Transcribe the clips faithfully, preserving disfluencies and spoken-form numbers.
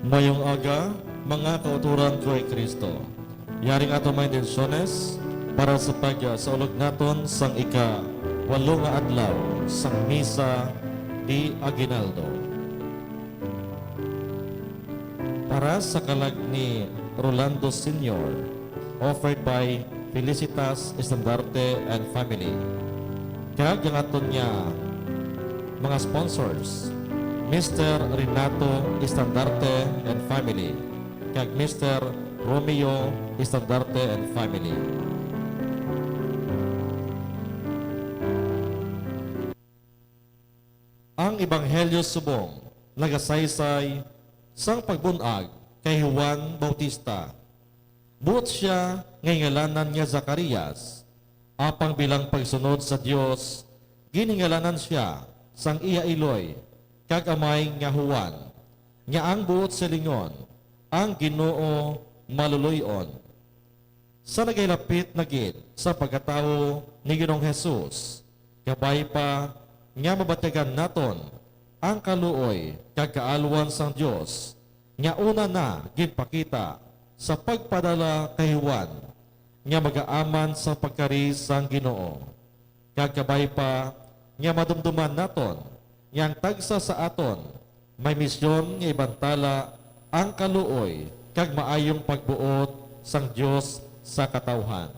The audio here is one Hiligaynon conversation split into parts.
Mayong aga, mga kauturan ko kay Kristo. Yari ang aton mga intensyones para sa pagsaulog naton sang ika-walo nga adlaw sang Misa de Aguinaldo. Para sa kalag ni Rolando Senior, offered by Felicitas Estandarte and family. Kag ang aton nga mga sponsors, Mister Renato Estandarte and family, kag Mister Romeo Estandarte and family. Ang Ebanghelyo subong nagasaysay sang pagbun-ag kay Juan Bautista. Buot sia nga ginhingalanan nga Zacarias, apang bilang pagsunod sa Dios, ginhingalanan sia sang iya iloy kag amay nga Juan, nga ang buot silingon, ang Ginoo Maluloy-on. Sa nagahilapit na gid sa pagkatawo ni Ginoong Jesus, kabay pa nga mabatyagan naton ang kaluoy kag kaalwan sang Dios nga una na ginpakita sa pagpadala kay Juan nga magaaman sang pagkari sang Ginoo. Kag kabay pa nga madumduman naton nga ang tagsa sa aton may misyon nga ibantala ang kaluoy kag maayong pagbuot sang Dios sa katawhan.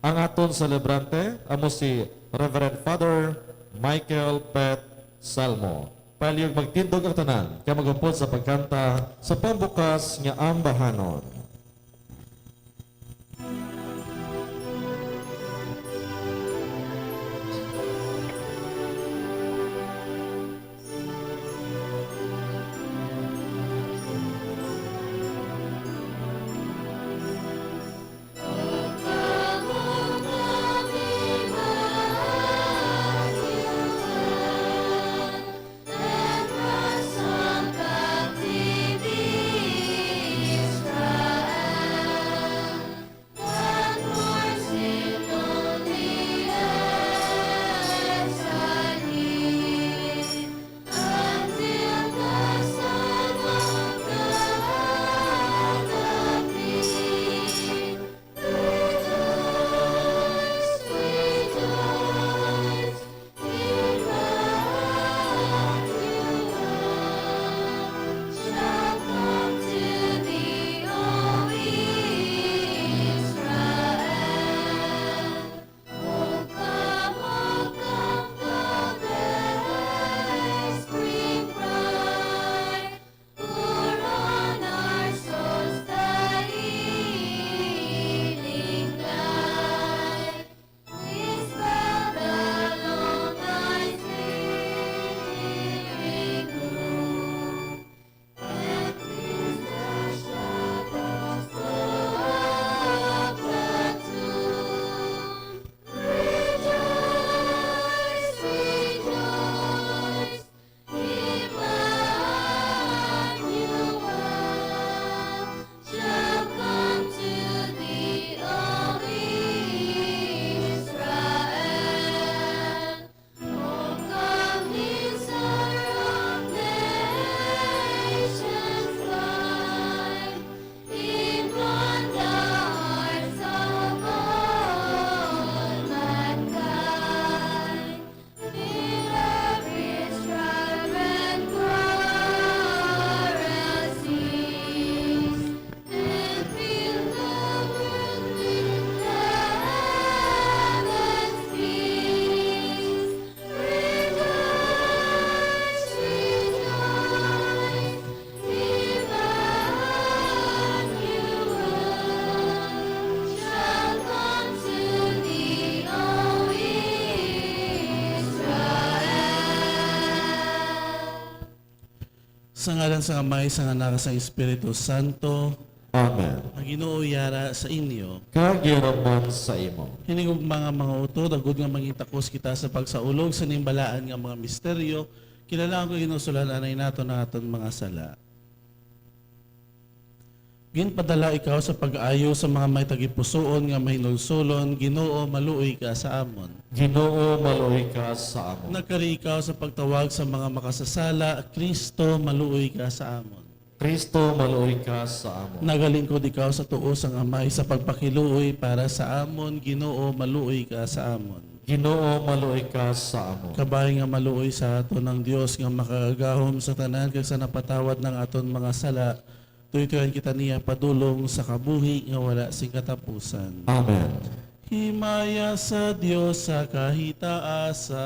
Ang aton selebrante amo si Reverend Father Michael Pet Salmo. Palihog magtindog ang tanan kag mag-upod sa pagkanta sa pambukas nga ambahanon. Sa ngalan sang Amay, sang Anak, sang Espiritu Santo. Amen. Ang Ginoo yara sa inyo. Kag yara man sa imo. Hinigugma nga mga utod, agod nga mangin takos kita sa pagsaulog sa nimbalaan nga mga misteryo, kinahanglan ko ginusulanan naton ang aton mga sala. Ginpadala ikaw sa pag-ayo sa mga may tagipusoon nga mahinulsolon, Ginoo, maluoy ka sa amon. Ginoo, maluoy ka sa amon. Nagkari ikaw sa pagtawag sa mga makasasala, Kristo, maluoy ka sa amon. Kristo, maluoy ka sa amon. Nagalingkod ikaw sa tuo sang Amay sa pagpakiluoy para sa amon. Ginoo, maluoy ka sa amon. Ginoo, maluoy ka sa amon. Kabay nga maluoy sa aton ang Dios nga makagagahom sa tanan kag sa napatawad ng aton mga sala, tuytuyan kita niya padulong sa kabuhi nga wala sing katapusan. Amen. Himaya sa Dios sa kahitaasan.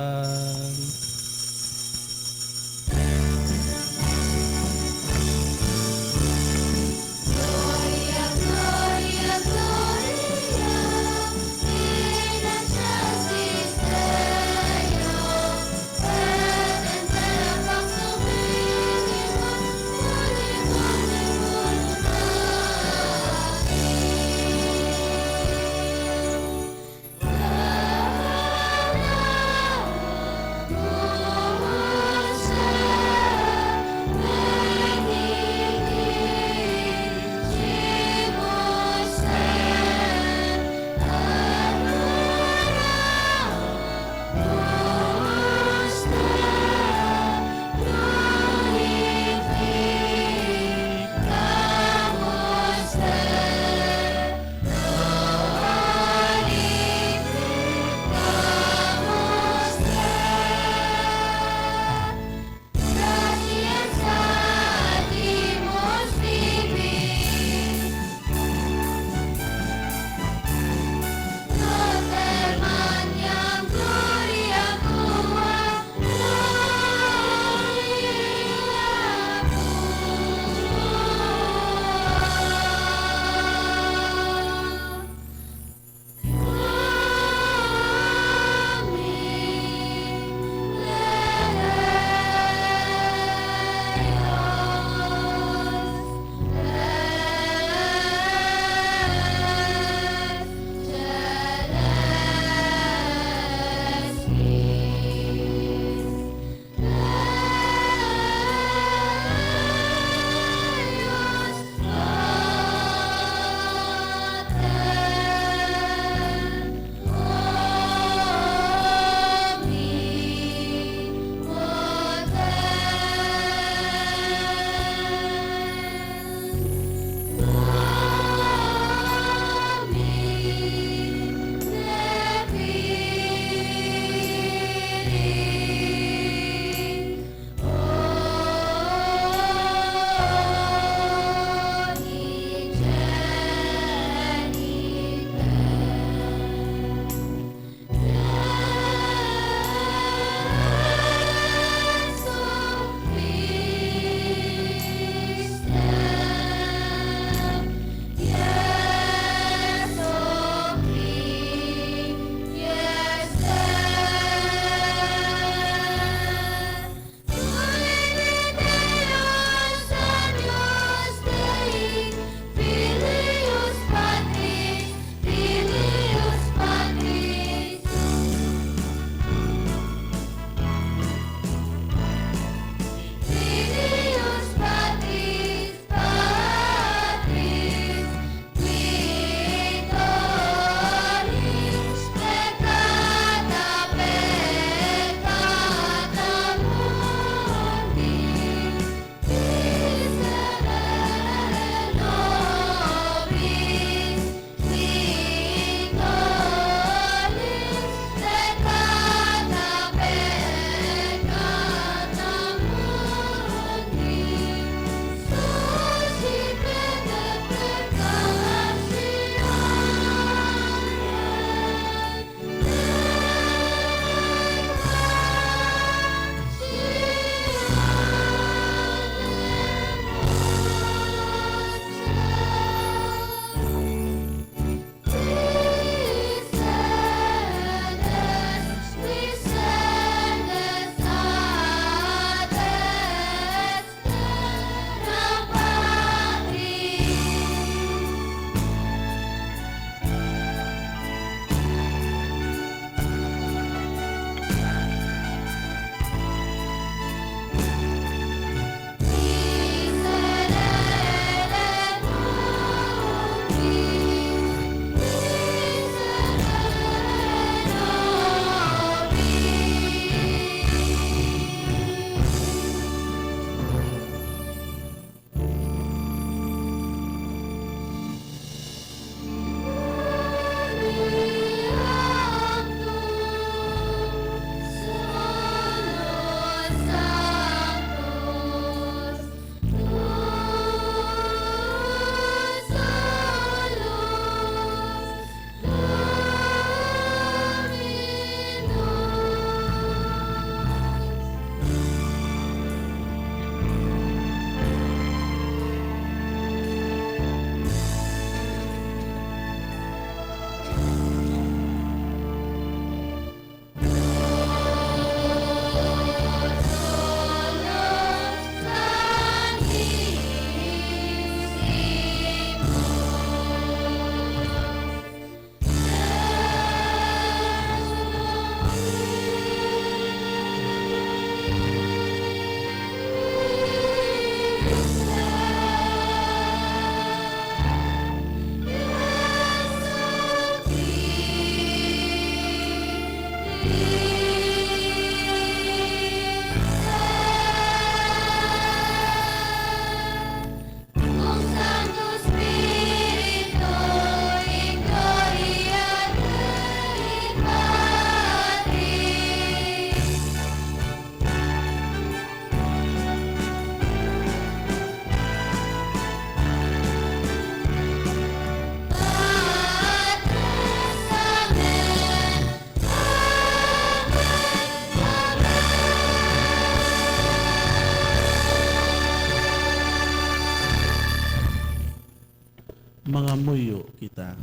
Mangamuyo kita.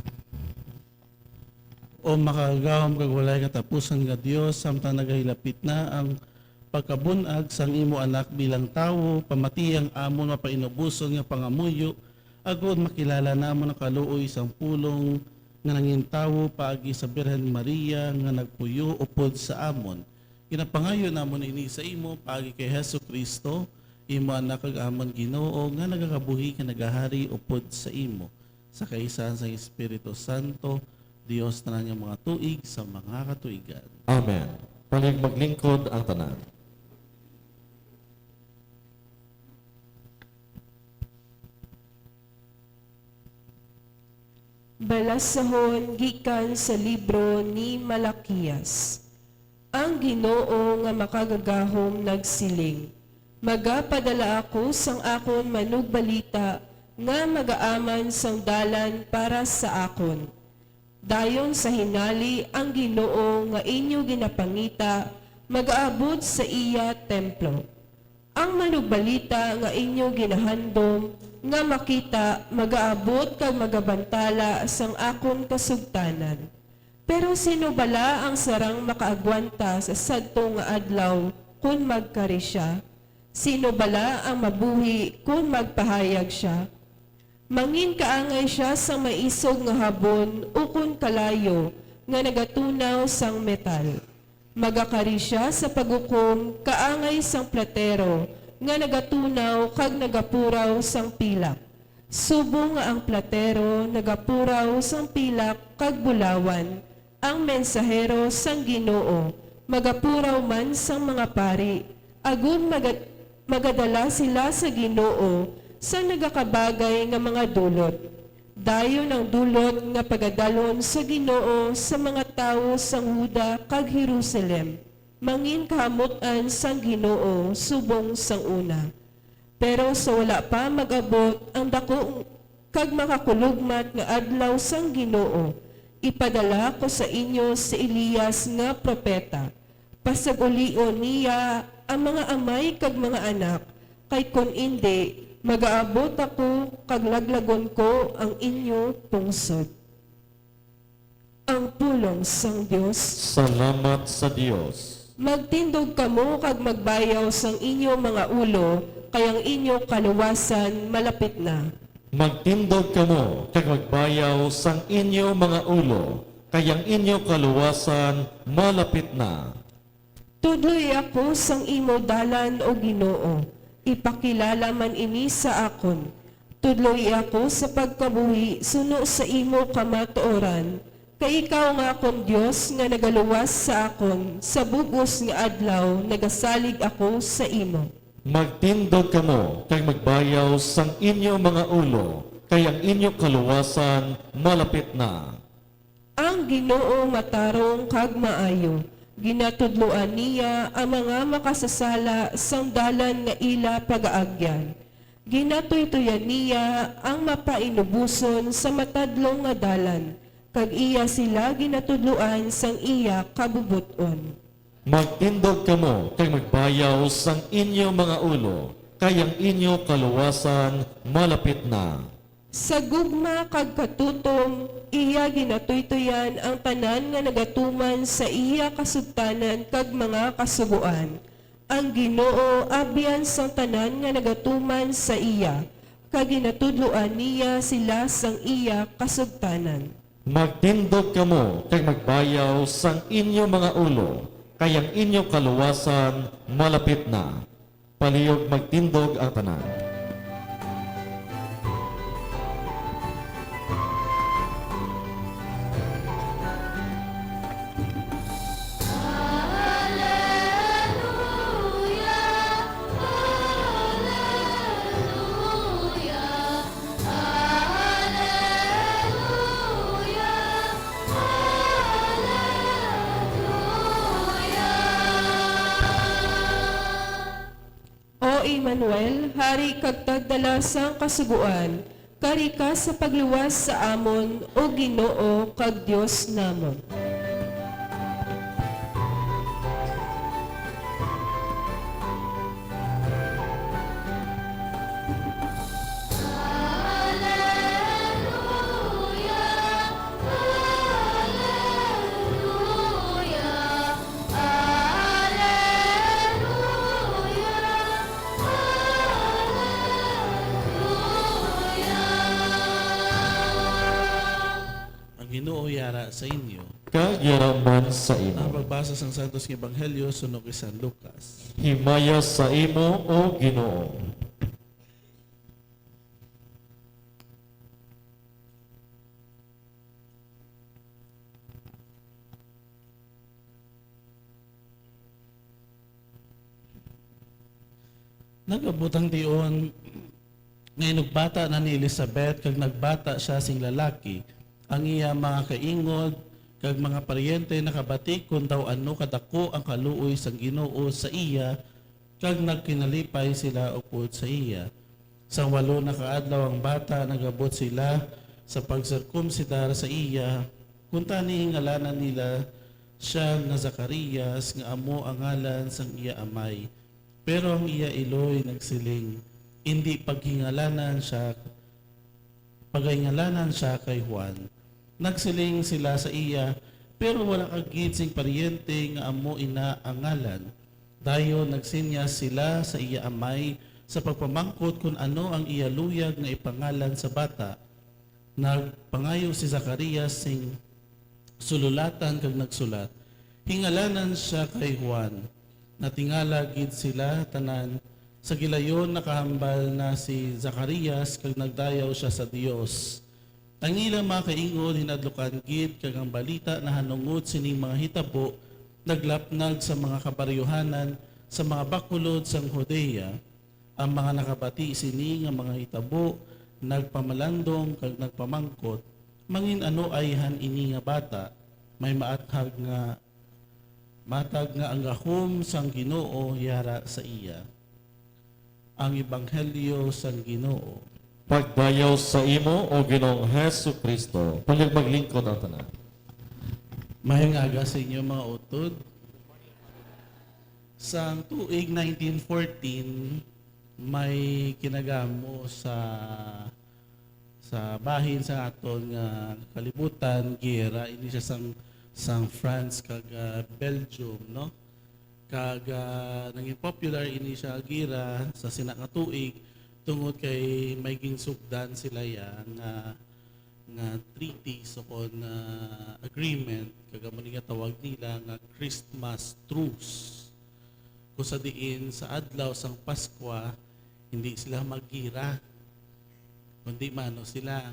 O makagagahom kag walay katapusan nga Dios, samtang nagahilapit na ang pagkabun-ag sang imo Anak bilang tawo, pamati ang amon mapainuboson nga pangamuyo, agod makilala namon ang kaluoy sang pulong nga nangin tawo paagi sa Birhen Maria nga nagpuyo upod sa amon. Ginapangayo namon ini sa imo paagi kay Jesu-Cristo, imo Anak kag amon Ginoo, nga nagakabuhi kag nagahari upod sa imo, sa kaisahan sang Espiritu Santo, Dios tanan nga mga tuig sa mga katuigan. Amen. Palihog maglingkod ang tanan. Balasahon gikan sa libro ni Malaquias. Ang Ginoo nga Makagagahom nagsiling, "Magapadala ako sang akon manugbalita nga magaaman sang dalan para sa akon." Dayon sa hinali ang Ginoo nga inyo ginapangita magaabot sa iya templo. Ang manugbalita nga inyo ginahandom nga makita magaabot kag magabantala sang akon kasugtanan. Pero sino bala ang sarang makaagwanta sa sadto nga adlaw kon magkari sia? Sino bala ang mabuhi kon magpahayag sia? Manginkaangay sia sang maisog nga habon ukon kalayo nga nagatunaw sang metal. Magakari sia sa paghukom kaangay sang platero nga nagatunaw kag nagapuraw sang pilak. Subong nga ang platero nagapuraw sang pilak kag bulawan, ang mensahero sang Ginoo magapuraw man sang mga pari, agod maga-, magadala sila sa Ginoo sang nagakabagay nga mga dulot. Dayon ang dulot nga pagadalhon sa Ginoo sa mga tawo sang Juda kag Jerusalem, manginkahamut-an sang Ginoo subong sang una. Pero sa wala pa mag-abot ang daku kag makakulogmat nga adlaw sang Ginoo, ipadala ko sa inyo si Elias nga propeta. Pasag-ulion niya ang mga amay kag mga anak, kay kon indi, magaabot ako kag laglagon ko ang inyo pungsod. Ang pulong sang Dios. Salamat sa Dios. Magtindog kamo kag magbayaw sang inyo mga ulo, kay ang inyo kaluwasan malapit na. Magtindog kamo kag magbayaw sang inyo mga ulo, kay ang inyo kaluwasan malapit na. Tudloi ako sang imo dalan, O Ginoo, ipakilala man ini sa akon. Tudloi ako sa pagkabuhi suno sa imo kamatuoran, kay ikaw nga akon Dios nga nagaluwas sa akon, sa bug-os nga adlaw nagasalig ako sa imo. Magtindog kamo kag magbayaw sang inyo mga ulo, kay ang inyo kaluwasan malapit na. Ang Ginoo matarong kag maayo, ginatudloan niya ang mga makasasala sang dalan nga ila pagaagyan. Ginatuytoyan niya ang mapainuboson sa matadlong nga dalan, kag iya sila ginatudloan sang iya kabubot-on. Magtindog kamo kag magbayaw sang inyo mga ulo, kay ang inyo kaluwasan malapit na. Sa gugma kag katutom, iya ginatuytoyan ang tanan nga nagatuman sa iya kasugtanan kag mga kasugoan. Ang Ginoo abyan sang tanan nga nagatuman sa iya, kag ginatudloan niya sila sang iya kasugtanan. Magtindog kamo kag magbayaw sang inyo mga ulo, kay ang inyo kaluwasan malapit na. Palihog magtindog ang tanan. O Emmanuel, Hari kag Tagdala sang Kasugoan, kari ka sa pagluwas sa amon, O Ginoo kag Dios namon. yara sa inyo. Kag yara man sa imo. Ang pagbasa sang Santos nga Ebanghelyo suno kay San Lucas. Himaya sa imo, O Ginoo. Nagabot ang tion nga inugbata na ni Elizabeth, kag nagbata sia sing lalaki. Ang iya mga kaingod kag mga paryente nakabati kon daw ano kadako ang kaluoy sang Ginoo sa iya, kag nagkinalipay sila upod sa iya. Sang walo na ka adlaw ang bata, nagabot sila sa pagsirkumsidar sa iya. Kuntani hingalanan nila sia nga Zacarias, nga amo ang ngalan sang iya amay. Pero ang iya iloy nagsiling, "Indi paghingalanan sia, pagahingalanan sia kay Juan." Nagsiling sila sa iya, "Pero wala ka gid sing paryente nga amo ina ang ngalan." Dayon nagsinyas sila sa iya amay sa pagpamangkot kon ano ang iya luyag nga ipangalan sa bata. Nagpangayo si Zacarias sing sululatan kag nagsulat, "Hingalanan sia kay Juan." Natingala gid sila tanan. Sa gilayon nakahambal na si Zacarias kag nagdayaw sia sa Dios. Ang ila mga kaingod hinadlukan gid, kag ang balita nahanungod sining mga hitabo naglapnag sa mga kabaryohanan sa mga bakulod sang Judea. Ang mga nakabati sini nga mga hitabo nagpamalandong kag nagpamangkot, "Mangin-ano ayhan ini nga bata? May maathag nga, matag nga ang gahom sang Ginoo yara sa iya." Ang Ebanghelyo sang Ginoo. Pagdayaw sa imo, O Ginoong Jesu-Cristo. Palihog maglingkod ang tanan. Mayong aga sa inyo, mga utod. Sang tuig nineteen fourteen, may kinagamo sa, sa bahin sa aton nga kalibutan, giyera ini siya sang, sang France kag, ah, Belgium, no? Kag, ah, naging popular ini siya gira sa sina nga tuig tungod kay may ginsugdan sila ya nga, nga treaty, so kon, ah, agreement, kag amo ni nga tawag nila nga Christmas truce. Kung sa diin sa adlaw sang Paskwa, hindi sila maggira, kundi mano sila,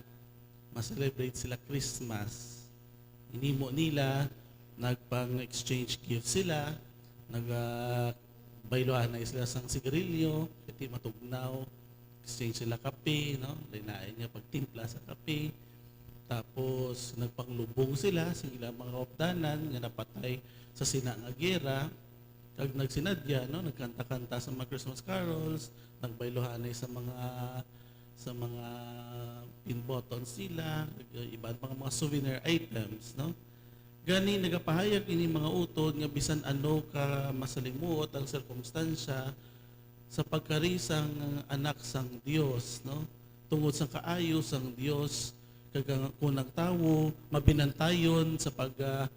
ma-celebrate sila Christmas. Inimo nila, nagpang-exchange gift sila, nag, ah, bayluhanay sila sang sigarilyo, kay di matugnaw, exchange sila kape, no? Lain-lain nga pagtimpla sa kape. Tapos, nagpanglubong sila sa ilang mga kaupdanan nga napatay sa sina nga giyera, kag nagsinadya, no? Nagkanta-kanta sa mga Christmas carols, nagbayluhanay sa mga, sa mga pin buttons nila, kag iban pang mga souvenir items, no? Gani, nagapahayag ini mga utod nga bisan ano ka masalimuot ang sirkumstansya sa pagkari sang Anak sang Dios, no? Tungod sa kaayo sang Dios, kag ang, kun ang tawo mabinantayon sa pag, ah,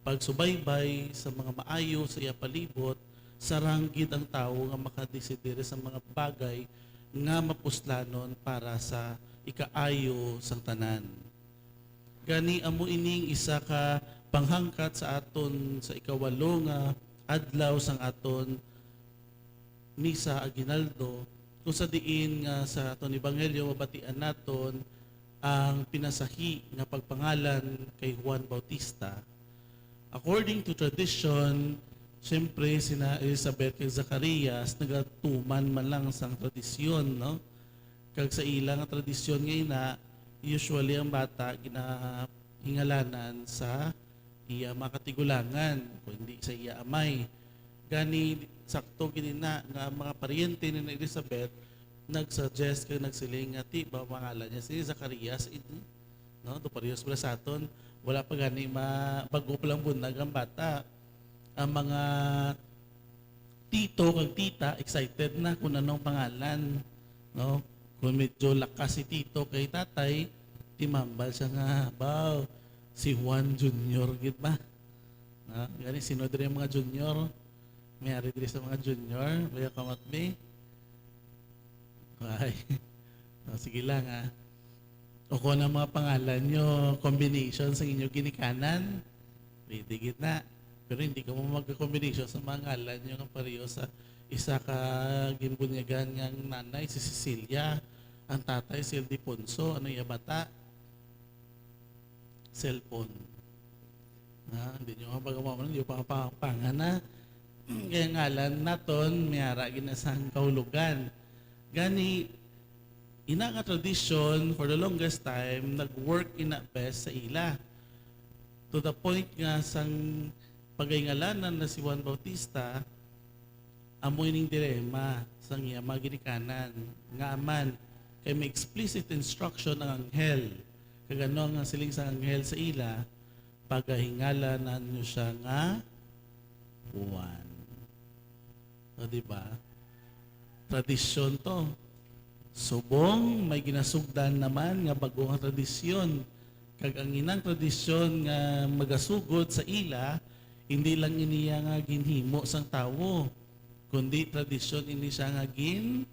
pagsubaybay sa mga maayo sa iya palibot, sarang gid ang tawo nga makadesidir sa mga bagay nga mapuslanon para sa ikaayo sang tanan. Gani, amo ining isa ka panghangkat sa aton sa ikawalo nga adlaw sang aton Misa Aguinaldo, kung sa diin nga sa aton ebanghelyo mabatian naton ang pinasahi nga pagpangalan kay Juan Bautista. According to tradition, siyempre, sina Elizabeth kag Zacarias nagatuman man lang sang tradisyon, no? Kag sa ila nga tradisyon nga ina, usually ang bata ginahingalanan sa iya mga katigulangan, kundi sa iya amay. Gani, sakto gid ina nga ang mga paryente ni Elizabeth nag-suggest kag nagsiling nga, "Ti ba pangalan niya si Zacarias?" Ini, no? Do parehas bala sa aton, wala pa gani ma-, bag-o pa lang bunnag ang bata. Ang mga tito kag tita excited na kung anong pangalan, no? Kung medyo lakas si tito kay tatay, timambal siya nga, "Baw, si Juan Junior gid ba?" No? Gani, sino diri ang mga junior? May ari diri sa mga junior, Kuya Kamatmi? Ay. O, sige lang, ha. O kung ang mga pangalan nyo, combination sa inyo ginikanan, pwede gid na. Pero hindi ka mo magka-combination sa mga ngalan nyo nga pareho sa isa ka ginbunyagan nga nanay, si Cecilia, ang tatay, si Ildefonso. Ano iya bata? Cellphone. Ah, hindi nyo mapagamaman, hindi pa pangana. Kaya ngalan naton, may ara ginasang kahulogan. Gani, ina nga tradisyon, for the longest time, nag-work ina best sa ila. To the point nga sang pagayngalanan na si Juan Bautista, amo ining dilema sang iya mga ginikanan. Nga man, kay may explicit instruction ang anghel. Kag ano ang siling sang anghel sa ila? Pagahingalanan nyo siya nga Juan. O, di ba? Tradisyon to. Subong may ginasugdan naman nga bag-o nga tradisyon. Kag ang inang tradisyon nga magasugod sa ila, hindi lang iniya nga ginhimo sang tawo, kundi tradisyon ini siya nga gin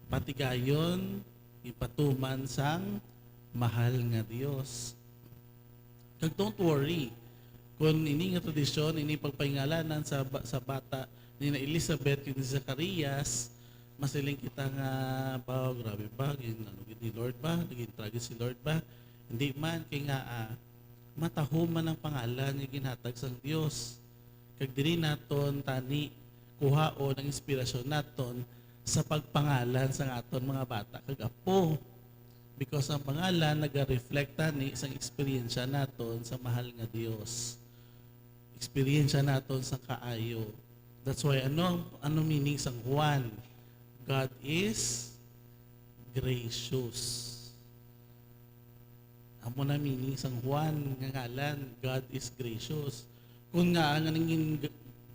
patigayon, ipatuman sang mahal nga Dios. Kag don't worry, kung ini nga tradisyon, ini pagpahingalanan sa ba-, sa bata ni na Elizabeth kag ni Zacarias, masiling kita nga, "Baw, grabe ba? Gin-, ano gid ni Lord ba? Naging tragedy si Lord ba?" Hindi man, kay nga, ah, matahom man ang pangalan nga ginhatag sang Dios. Kag diri naton tani kuhaon ang inspirasyon naton sa pagpangalan sang aton mga bata kag apo. Because ang pangalan naga-reflect tani sang eksperyensya naton sa mahal nga Dios. Eksperyensya naton sa kaayo. That's why, ano, ano meaning sang Juan? God is gracious. Amo na meaning sang Juan nga ngalan, God is gracious. Kung nga ang nangin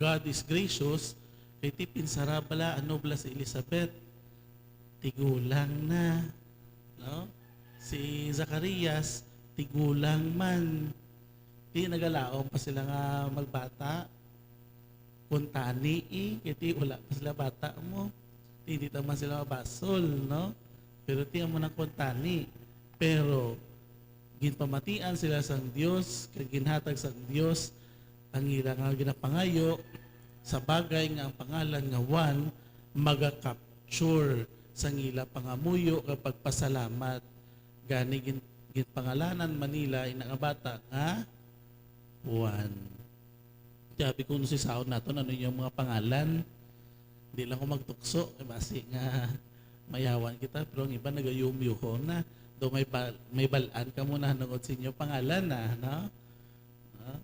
God is gracious, kay ti pinsara bala, ano bala si Elizabeth? Tigulang na, no? Si Zacarias, tigulang man. Ti nagalaom pa sila nga magbata. Kuntani, eh, kay ti wala pa sila bata mo. Ti hindi ta man sila mabasol, no? Pero ti amo na kuntani. Pero ginpamatian sila sang Dios, kag ginhatag sang Dios ang ila nga ginapangayo, sa bagay nga ang pangalan nga Juan maga-capture sang ila pangamuyo kag pagpasalamat. Gani gin-, ginpangalanan man nila ina nga bata nga Juan. Sabi ko, nung sisaon naton, ano yung mga pangalan? Di lang ko magtukso, eh, basi nga mayawan kita, pero ang iba nagayumyuhon na. Do may bal-, may balaan ka muna nungod sa inyo pangalan na, no? Ah,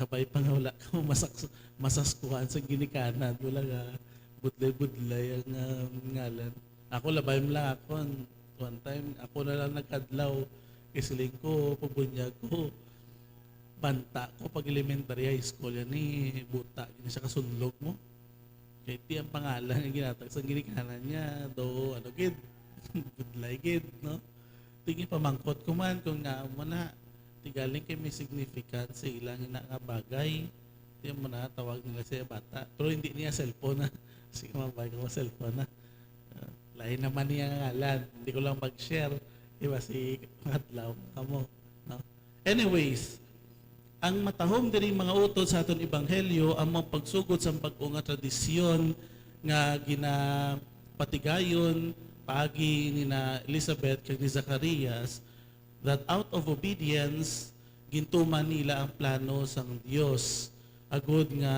kabay pa nga wala ka mo masak-, masaskuhan sa ginikanan, wala nga budlay-budlay ang, ah, ngalan. Ako, labay mo lang ako, one time, ako na lang nagkadlaw, kay siling ko, pagbunyag ko, banta ko pag elementary, high school yan, eh, buta, gini siya kasunlog mo. Kay ti ang pangalan nga ginatag sa ginikanan niya, do, ano gid, budlay gid, no? Tingin pamangkot ko man kung nga mo na, ti galing kay may significance sa ilang ina nga bagay. Ti mo na, tawag nila siya bata. Pero hindi niya cellphone na. Sige, mabay ko cellphone na. Ah, lain naman niya nga ngalan. Hindi ko lang mag-share. Iba si Madlaw. Amo, no? Anyways, ang matahom diri mga utod sa aton ebanghelyo amo ang pagsugod sang bag-o nga tradisyon nga ginapatigayon paagi ni na Elizabeth kag ni Zacarias, that out of obedience, gintuman nila ang plano sang Dios, agud nga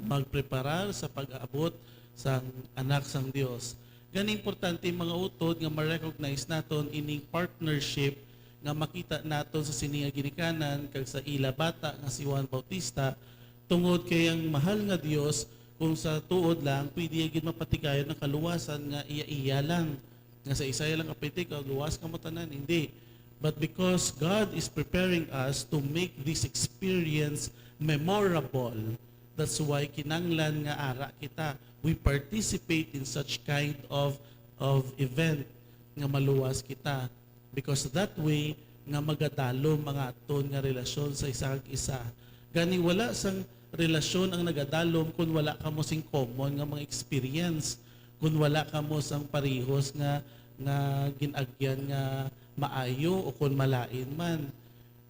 magpreparar sa pag-abot sang Anak sang Dios. Gani, importante, mga utod, nga ma-recognize naton ining partnership nga makita naton sa sini nga ginikanan kag sa ila bata nga si Juan Bautista, tungod kay ang mahal nga Dios, kung sa tuod lang, pwede gid mapatigayon ang kaluwasan nga iya-iya lang, nga sa isa lang kapitik, "Ah, luwas kamo tanan." Hindi. But because God is preparing us to make this experience memorable, that's why kinanglan nga ara kita. We participate in such kind of, of event nga maluwas kita. Because that way nga magadalom ang aton nga relasyon sa isa kag isa. Gani, wala sang relasyon ang nagadalom kung wala kamo sing common nga mga experience, kung wala kamo sang parehos nga nga gin-agyan nga maayo o kon malain man.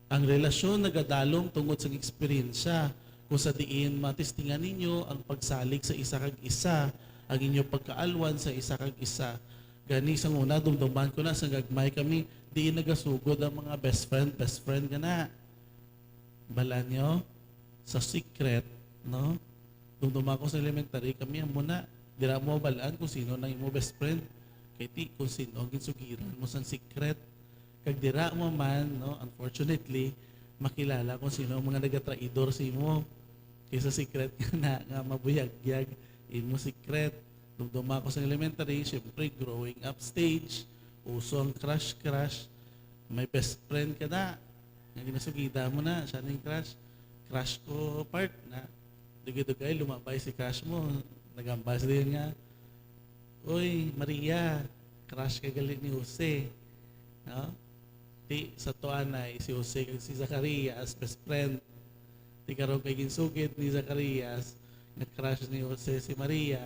Ang relasyon nagadalom tungod sang eksperyensya, kung sa diin matistingan ninyo ang pagsalig sa isa kag isa, ang inyo pagkaalwan sa isa kag isa. Gani, sang una, dumduman ko na, sang gagmay kami, diin nagasugod ang mga best friend, best friend ka na. Balaan nyo, sa secret, no? Dumduma ko sa elementary, kami ang muna. Dira mo balaan kung sino nang imo best friend. Kay ti, kung sino ang ginsugiran mo sang secret. Kag dira mo man, no, unfortunately, makilala kung sino ang mga nagatraidor sa imo. Kay sa secret nga na, nga mabuyagyag, imo secret. Dumduma ko sa elementary, syempre, growing up stage, uso ang crush-crush. May best friend ka na. Nga ginasugida mo na, siya na yung crush. Crush ko, part na. Dugay-dugay, lumabay si crush mo. Nagambal sila nga, "Uy, Maria, crush ka gali ni Jose." No? Ti, sa tuanay, si Jose kag si Zacarias, best friend. Ti, karon kay ginsugid ni Zacarias nga crush ni Jose si Maria.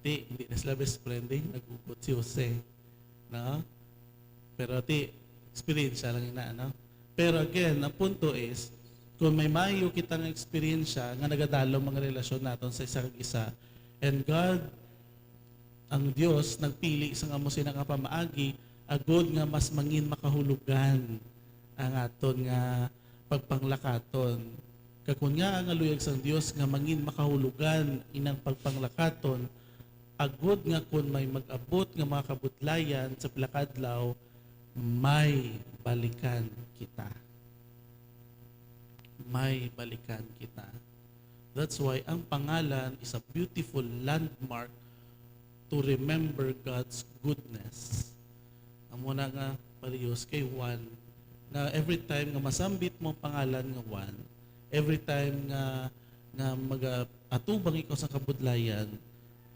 Ti, hindi na sila best friend, eh. Naghugot si Jose. No? Pero ti, experience lang ina, no? Pero again, ang punto is, kung may maayo kita nga eksperyensya nga nagadalom ang relasyon naton sa isa kag isa, and God, ang Dios, nagpili sang amo sina nga pamaagi, agud nga mas mangin makahulugan ang aton nga pagpanglakaton. Kag kon ngaa nga luyag sang Dios nga mangin makahulugan inang pagpanglakaton, agud nga kon may mag-abot nga mga kabudlayan sa pila ka adlaw, may balikan kita. May balikan kita. That's why ang pangalan is a beautiful landmark to remember God's goodness. Amo na nga parehas kay Juan, nga every time nga masambit mo ang pangalan nga Juan, every time nga, nga mag-atubang ikaw sa kabudlayan,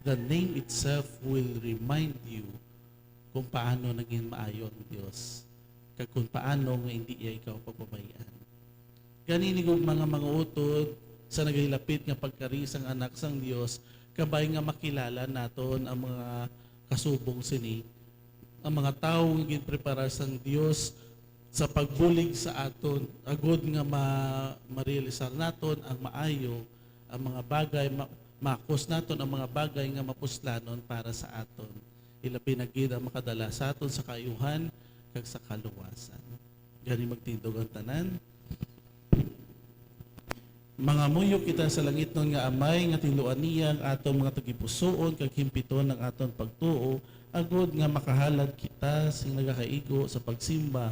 the name itself will remind you kung paano naging maayo ang Dios, kag kung paano nga hindi iya ikaw pababayaan. Gani, ni gugma nga mga utod sa nagahilapit nga pagkari sang Anak sang Dios, kabay nga makilala naton ang mga kasubong sini, ang mga tawo nga ginpreparar sang Dios sa pagbulig sa aton, agud nga ma-, marealisar naton ang maayo, ang mga bagay, ma-, makos naton ang mga bagay nga mapuslanon para sa aton, ilabi na gid ang makadala sa aton sa kaayuhan kag sa kaluwasan. Gani, magtindog ang tanan. Mangamuyo kita sa langitnon nga Amay, nga tinluan niya ang aton mga tagipusoon kag himpiton ang aton pagtuo, agud nga makahalad kita sing nagakaigo sa pagsimba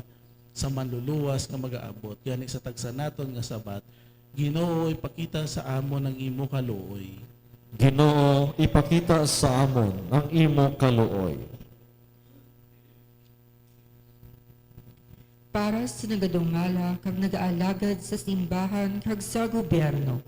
sa Manluluwas nga magaabot. Gani, sa tagsa naton nga Sabat, Ginoo, ipakita sa amon ang imo kaluoy. Ginoo, ipakita sa amon ang imo kaluoy. Para sa nagadumala kag nagaalagad sa simbahan kag sa gobyerno.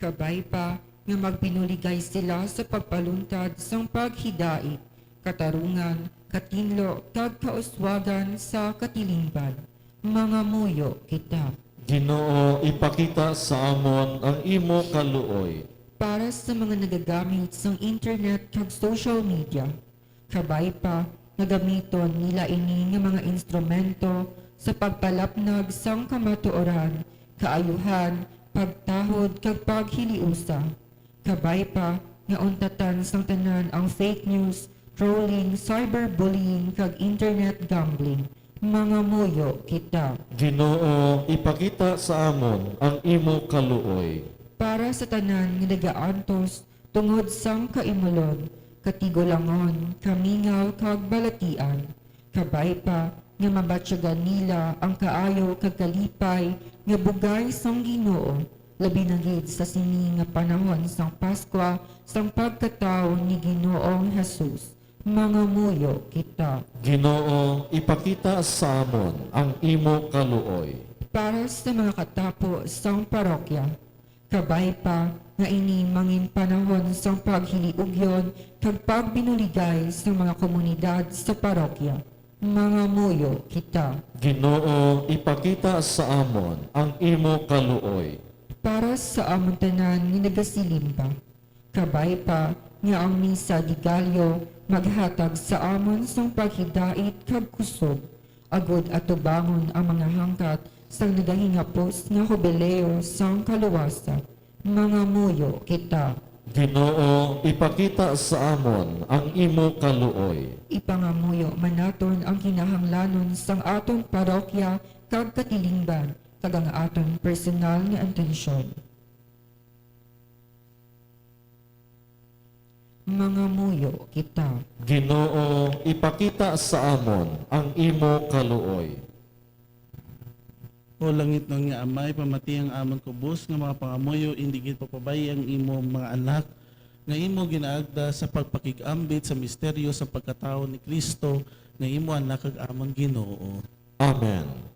Kabay pa nga magpinuligay sila sa pagpaluntad sang paghidait, katarungan, katinlo, kag kauswagan sa katilingban. Mangamuyo kita. Ginoo, ipakita sa amon ang imo kaluoy. Para sa mga nagagamit sang internet kag social media, kabay pa nga gamiton nila ini nga mga instrumento sa pagpalapnag sang kamatuoran, kaayuhan, pagtahod, kag paghiliusa. Kabay pa nga untatan sang tanan ang fake news, trolling, cyberbullying, kag internet gambling. Mangamuyo kita. Ginoo, ipakita sa amon ang imo kaluoy. Para sa tanan nga nagaantos tungod sang kaimulon, katigulangon, kamingaw, kag balatian, kabay pa nga mabatyagan nila ang kaayo kag kalipay nga bugay sang Ginoo, labi na gid sa sini nga panahon sang Paskwa sang pagkatawo ni Ginoong Jesus. Mangamuyo kita. Ginoo, ipakita sa amon ang imo kaluoy. Para sa mga katapo sang parokya, kabay pa nga ini mangin panahon sang paghiliugyon kag pagbinuligay sa mga komunidad sa parokya. Mangamuyo kita. Ginoo, ipakita sa amon ang imo kaluoy. Para sa amon tanan nga nagasilimba, kabay pa nga ang misa de Gallo maghatag sa amon sang paghidait kag kusog, agod atubangon ang mga hangkat sang nagahingapos nga hubileo sang kaluwasan. Mangamuyo kita. Ginoo, ipakita sa amon ang imo kaluoy. Ipangamuyo man naton ang kinahanglanon sang aton parokya kag katilingban, kag ang aton personal nga intensyon. Mangamuyo kita. Ginoo, ipakita sa amon ang imo kaluoy. O langitnon nga Amay, pamati ang amon kubos nga mga pangamuyo, indi gid papabayi ang imo mga anak nga imo ginaagda sa pagpakig-ambit sa misteryo sa pagkatawo ni Cristo nga imo Anak kag amon Ginoo. Amen.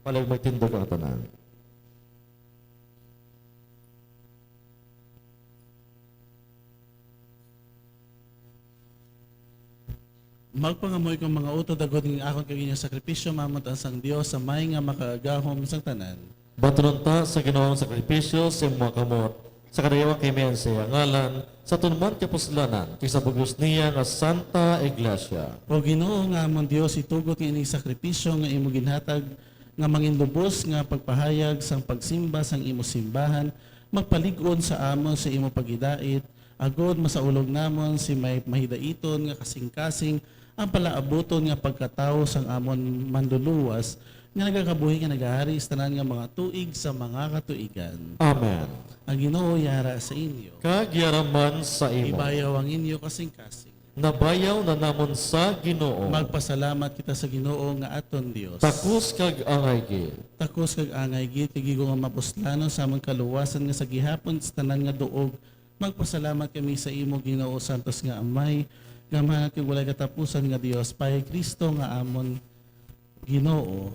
Palag magtindog ang tanan. Magpangamuyo kamo, mga utod, agod nga ang akon kag inyo sakripisyo maamot-an sang Dios, Amay nga Makaagahom sang tanan. Batunon ta sa Ginoo ang sakripisyo sa imo mga kamot, sa kadayawang kahimaya sa iya ngalan, sa aton man kapuslanan, kag sa bug-os niya nga Santa Iglesia. O Ginoo nga amon Dios, itugot nga ining sakripisyo nga imo ginhatag nga manginlubos nga pagpahayag sang pagsimba sang imo simbahan magpalig-on sa amon sa imo paghidait, agod masaulog namon si may mahidaiton nga kasingkasing ang palaabuton nga pagkatawo sang amon Manluluwas, nga nagakabuhi nga nagahari sa tanan nga mga tuig sa mga katuigan. Amen. Ang Ginoo yara sa inyo. Kag yara man sa imo. Ibayaw ang inyo kasing-kasing. Nabayaw na namon sa Ginoo. Magpasalamat kita sa Ginoo nga aton Dios. Takos kag angay gid. Takos kag angay gid, kag igo nga mapuslanon sa amon kaluwasan nga sa gihapon sa tanan nga duog. Magpasalamat kami sa imo, Ginoo, santos nga Amay, gamhanan kag walay katapusan nga Dios, pa kay Cristo nga amon Ginoo.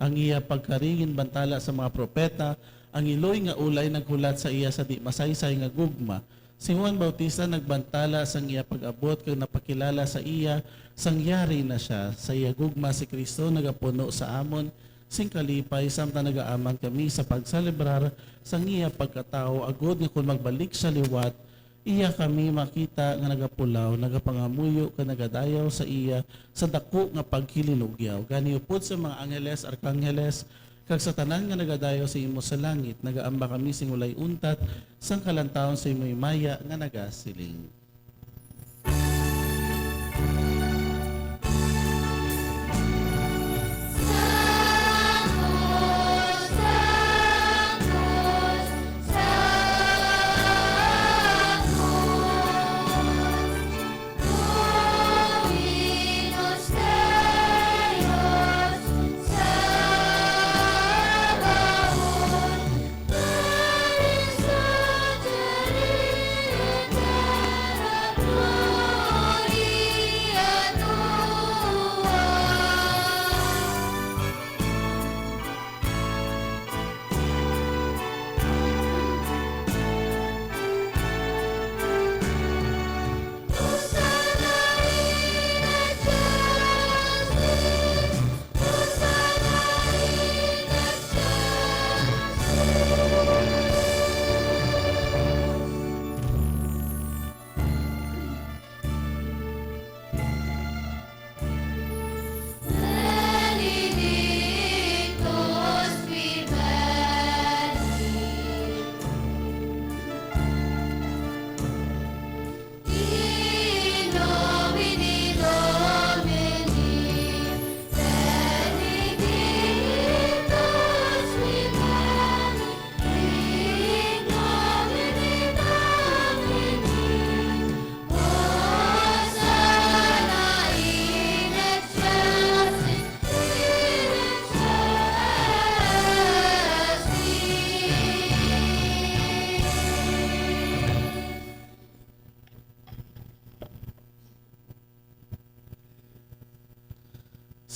Ang iya pagkari ginbantala sa mga propeta, ang iloy nga ulay naghulat sa iya sa di masaysay nga gugma. Si Juan Bautista nagbantala sang iya pag-abot kag napakilala sa iya sang yari na sia. Sa iya gugma si Cristo nagapuno sa amon sing kalipay, samtang nagaaman kami sa pagselebrar sang iya pagkatawo, agod nga kon magbalik sia liwat, iya kami makita nga nagapulaw, nagapangamuyo, kag nagadayaw sa iya sa daku nga pagkilinugyaw. Gani, upod sa mga angheles, arkangheles, kag sa tanan nga nagadayaw sa imo sa langit, nagaamba kami sing walay untat sang kalantawon sa imo himaya nga nagasiling.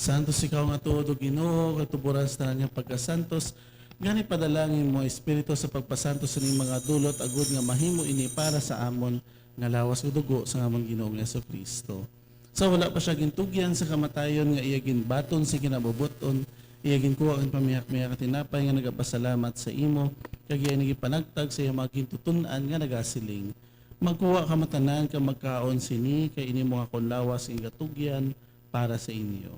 Santos ikaw nga tuod, O Ginoo, kag tuboran sa tanan nga pagkasantos. Gani, padala ang imo Espiritu sa pagpasantos sining mga dulot, agod nga mahimo ini para sa amon nga lawas ug dugo sang amon Ginoo nga Jesu-Cristo. Sa wala pa sia gintugyan sa kamatayon, nga iya ginbaton sa kinabubuton, iya ginkuha ang pamihak-mihak nga tinapay nga nagapasalamat sa imo, kag iya ini gipanagtag sa iya mga gintuton-an nga nagasiling, Magkuha kamo tanan kag magkaon sini, kay ini amo akon lawas nga ginatugyan para sa inyo.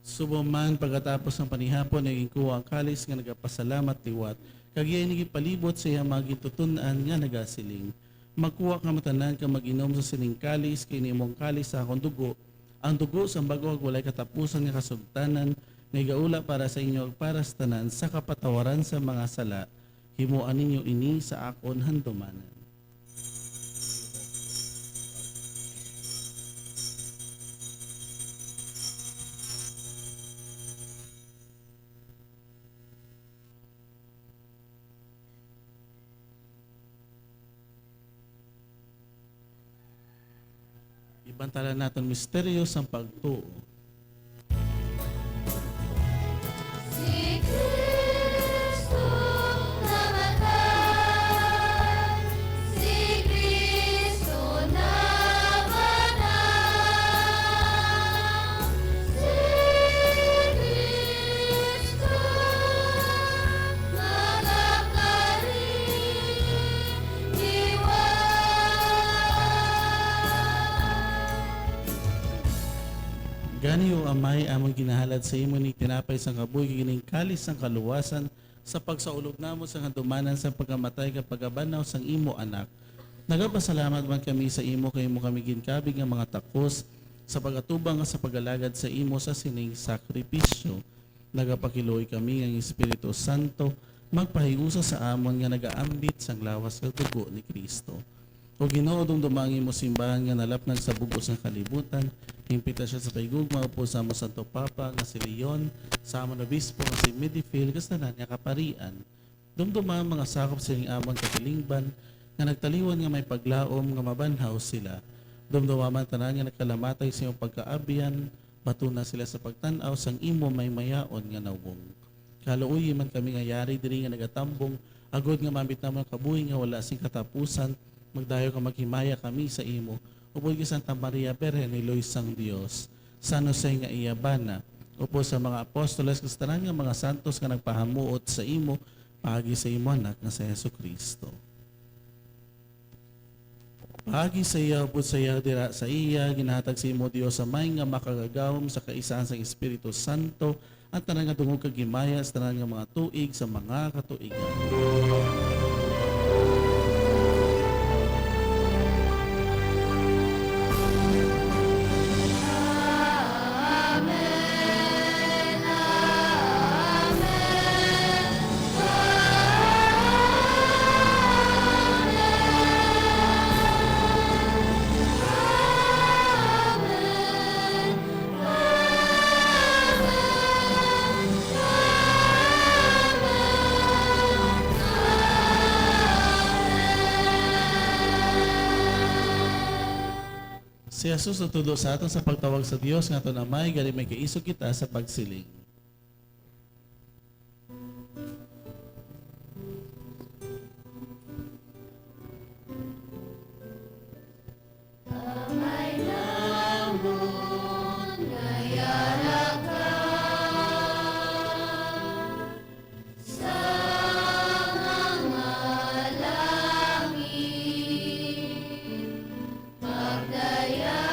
Subong man, pagkatapos sang panihapon, iya ginkuha ang kalis nga nagapasalamat liwat, kag iya ini ginpalibot sa iya mga gintuton-an nga nagasiling, "Magkuha kamo tanan kag mag-inom sa sining kalis, kay ini amo ang kalis sa akon dugo, ang dugo sang bag-o kag walay katapusan nga kasugtanan, nga igaula para sa inyo kag para sa tanan sa kapatawaran sa mga sala. Himoa ninyo ini sa akon handumanan." Ibantala naton misteryo sang pagtuo. Si Cristo namatay, si Cristo nabanhaw, si Cristo magakari liwat. Gani, O Amay, amon ginahalad sa imo ni tinapay sang kabuhi kag ining kalis sang kaluwasan sa pagsaulog namon sang handumanan sang pagkamatay kag pagkabanaw sang imo Anak. Nagapasalamat man kami sa imo kay imo kami ginkabig nga mga takos sa pag-atubang nga sa pag-alagad sa imo sa sining sakripisyo. Nagapakiluoy kami nga ang Espiritu Santo magpahiusa sa amon nga nagaambit sang lawas kag dugo ni Cristo. O Ginoo, dumduma ang imo simbahan nga nalapnag sa bug-os nga kalibutan. Himpita siya sa pahigugma upod sa amon Santo Papa nga si Leon, sa amon Obispo nga si Medifil, kag sa tanan nga kaparian. Dumduma ang mga sakop sining amon katilingban nga nagtaliwan nga may paglaom nga mabanhaw sila. Dumduma man tanan nga nagkalamatay sa imong pagkaabyan, batuna sila sa pagtan-aw sang imo maymayaon nga nawong. Kaluoyi man kami nga yari diri nga nagatambong, agod nga maambit namon ang kabuhi nga wala sing katapusan. Magdayaw kag maghimaya kami sa imo, upod kay Santa Maria, Birhen ni Loy sang Dios, San Jose nga iya bana, upod sa mga apostoles, kag sa tanan nga mga santos nga nagpahamuot sa imo, paagi sa imo Anak nga si Jesu-Cristo. Paagi sa iya, upod sa iya, dira sa iya, ginahatag sa imo, Dios Amay, nga makagagahom sa kaisahan sang Espiritu Santo, ang tanan nga dungog kag himaya sa tanan nga mga tuig sa mga katuigan. Si Jesus nagtudlo sa aton sa pagtawag sa Dios nga aton Amay, gani may kaisog kita sa pagsiling. Amay namon nga yara ka sa mga langit, pagdayawon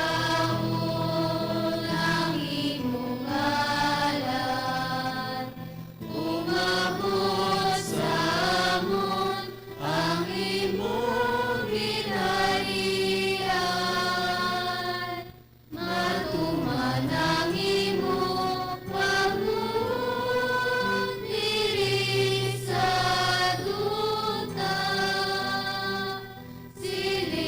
ang imong ngalan, umabot sa amon ang imong ginharian. Matuman ang imong pagbuot diri sa duta, siling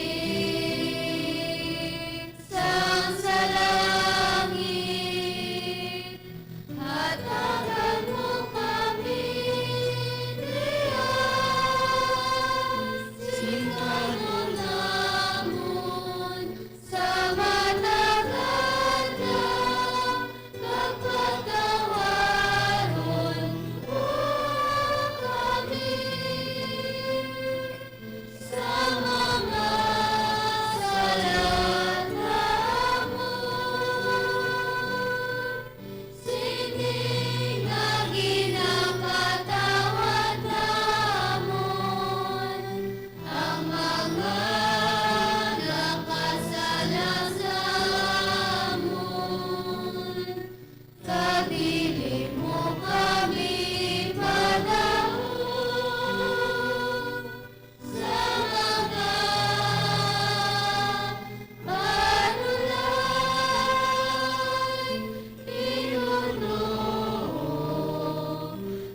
sang sa langit. Hatagan mo kami niya, sing kanon namon sa matag adlaw, kag patawaron mo kami sa mga sala namon, sining nga ginapatawad namon ang mga nakasala sa amon, kag dili mo kami padaog sa mga panulay, hinunoo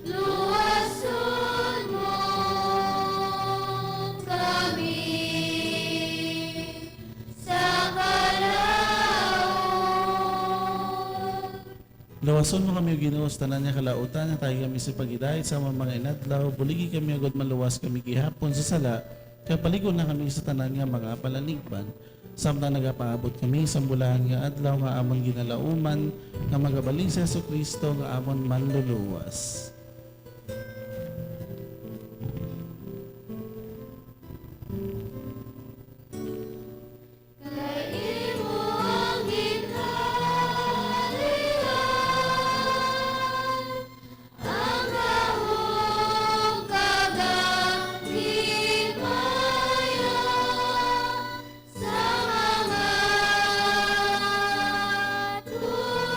luwason mo kami sa kalaut. Luwason mo kami, O Ginoo, sa tanan nga kalautan, hatagi kami sa paghidait sa amon mga inadlaw, buligi kami agod maluwas kami gihapon sa sala, kag palig-on na kami sa tanan nga mga pananigban, samtang nagapaabot kami sa bulahan nga adlaw nga amon ginalauman, nga magabalin si Jesu-Cristo nga amon Manluluwas. Kay imo ang ginhalian, ang gahom kag ang himaya sa mga tuig.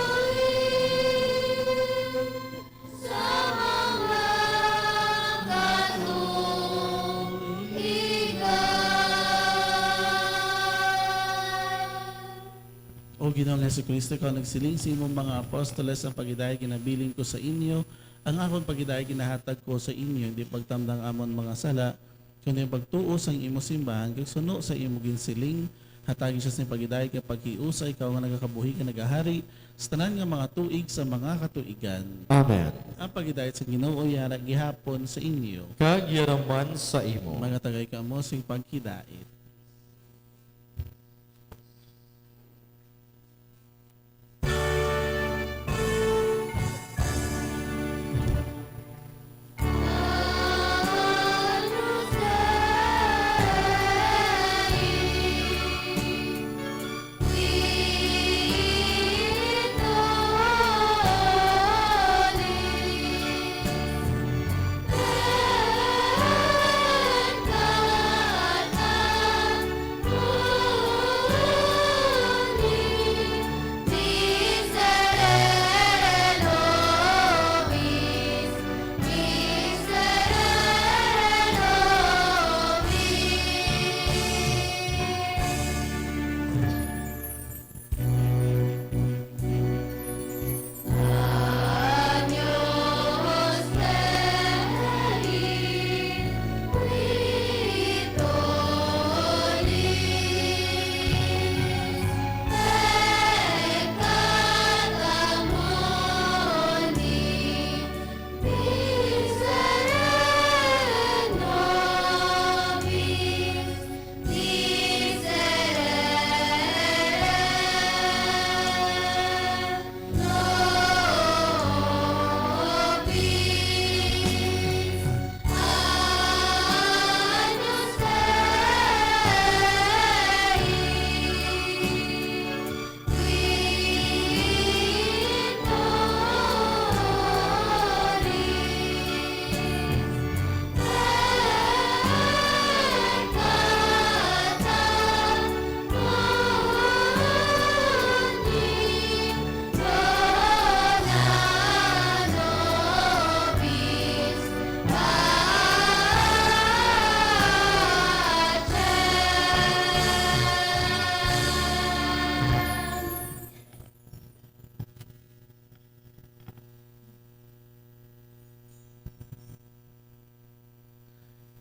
Ginoong Jesu-Cristo, ikaw nagsiling sa imong mga apostoles, "Ang paghidait ginabilin ko sa inyo, ang akon paghidait ginahatag ko sa inyo, hindi pagtamda ang amon mga sala, kundi ang pagtuo sang imo simbahan, kag suno sa imo ginsiling, hatagi siya sing paghidait kag paghiusa, ikaw nga nagakabuhi kag nagahari sa tanan nga mga tuig sa mga katuigan." Amen. Ang paghidait sa Ginoo yara gihapon sa inyo. Kag yara man sa imo. Mangatagay kamo sing paghidait.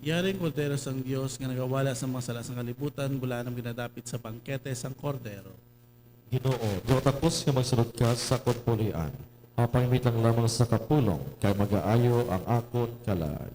Yari ang Kordero sang Dios nga nagawala sa mga sala sang kalibutan, bulanom ginadapit sa bangkete sang Kordero. Ginoo, daw takos nga magsulod ka sa akon puloy-an, apang imitang lamang sa kapulong, kay magaayo ang akon kalag.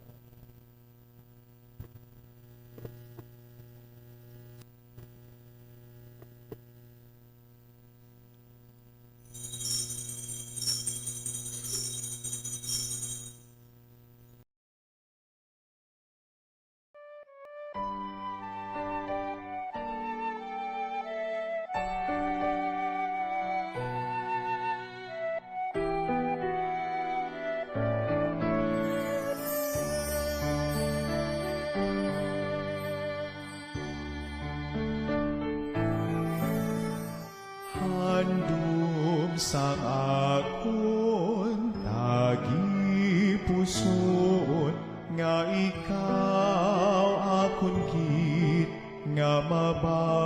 Handom sang akon tagipusoon, nga ikaw akon gid nga mabaton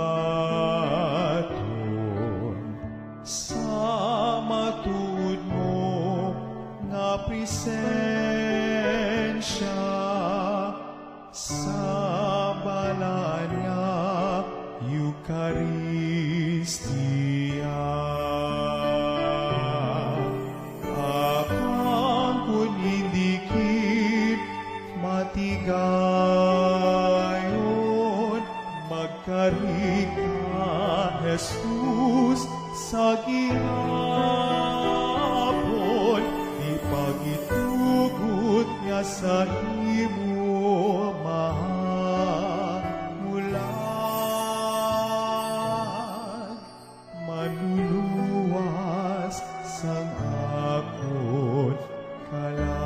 sa matuod mo nga presensya. Sa balaan nga Eukaristia, apang kon indi gid matigayon, magkari ka, Jesus, sa gihapon, di pagitugot nga sa imo mahamulan, manluluwas sang akon kalag.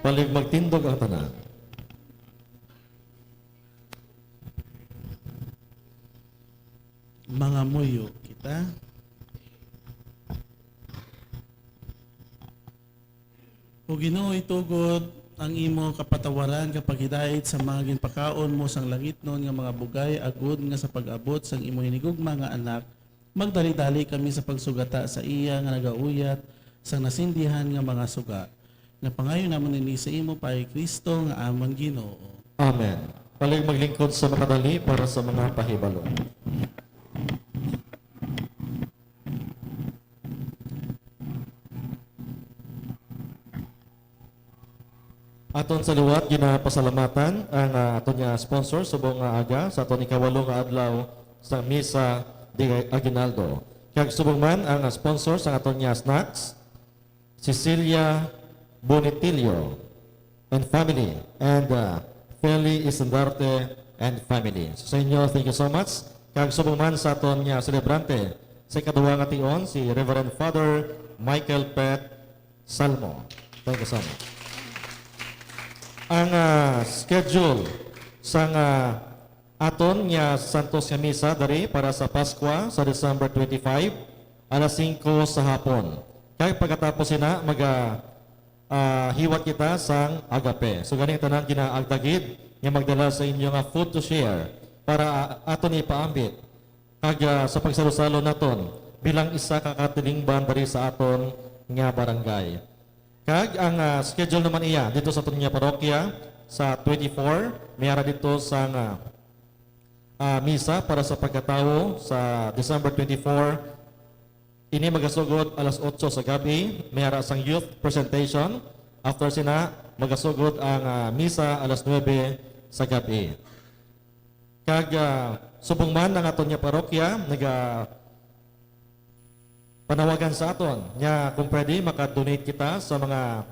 Palihog magtindog ang tanan. Mangamuyo kita. O Ginoo, itugot ang imo kapatawaran kag paghidait sa mga ginpakaon mo sang langitnon nga mga bugay, agod nga sa pag-abot sang imo hinigugma nga Anak, magdalidali kami sa pagsugata sa iya nga nagauyat sang nasindihan nga mga suga. Napangayo namon ini sa imo pa, Kristo nga amon Ginoo. Amen. Palihog maglingkod sa makadali para sa mga pahibalo. Aton sa liwat ginapasalamatan ang, ah, aton nga sponsor subong nga aga sa aton ikawalo nga adlaw sa Misa de Aguinaldo. Kag subong man ang, ah, sponsor sa aton nga snacks, Cecilia Bonitillo and family, and, uh, Feli Isandarte and family. So, sa inyo, thank you so much. Kag subong man sa aton nga selebrante sa ikaduha nga tion, si Reverend Father Michael Pet Salmo. Thank you so much. Ang, uh, schedule sang, uh, aton nga Santos nga Misa diri para sa Pascua sa December twenty-five, alas singko sa hapon. Kag pagkatapos sina, maga-, ah, hiwat kita sang Agape. So, gani ang tanan ginaagda gid nga magdala sa inyo nga food to share para, ah, aton ipaambit kag, ah, sa pagsalusalo naton bilang isa ka katilingban diri sa aton nga barangay. Kag ang, ah, schedule naman iya dito sa aton nga parokya sa twenty-four, may ara dito sa nga, ah, misa para sa pagkatawo sa December twenty-four. Ini magasugod alas otso sa gab-i, may ara sang youth presentation. After sina, magasugod ang, ah, misa alas nuebe sa gab-i. Kag, ah, subong man ang aton nga parokya, naga-, panawagan sa aton nga kung pwede, maka-donate kita sa mga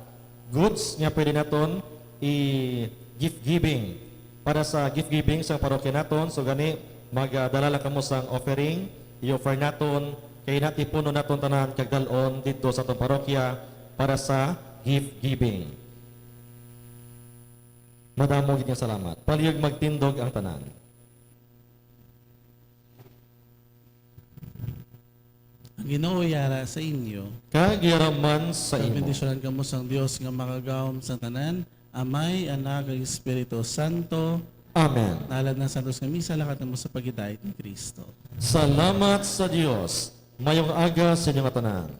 goods nga pwede naton i-gift giving para sa gift giving sa parokya naton. So gani, magdala lang kamo sang offering, i-offer naton, kay natipunon naton tanan kag dal-on didto sa aton parokya para sa gift giving. Madamo gid nga salamat. Palihog magtindog ang tanan. Ang Ginoo yara sa inyo. Kag yara man sa imo. Bendisyonan kamo sang Dios nga makagagahom sang tanan, Amay, Anak, kag Espiritu Santo. Amen. Nahalad na santos nga misa, lakat kamo sa paghidait ni Cristo. Salamat sa Dios. Mayong aga sa inyo nga tanan.